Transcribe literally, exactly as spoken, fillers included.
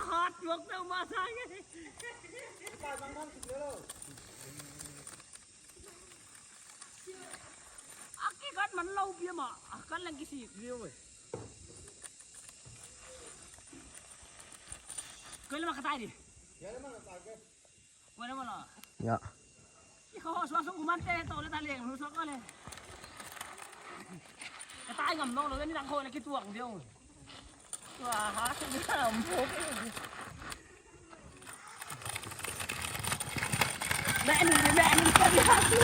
Hat tuak tau masa nge. Aki kat man lau pia ma, akan lang kisi pia we. Kau le ma katai di. Kau le ma la. Ya. Ih, kau suak suak uman te, tau le ta leng, suak kau le. Katai ngam nawn lou, ni dang kau le kituak diu. Wah, ha, ngam bo. Mẹ nung, mẹ nung, kau di ha tu.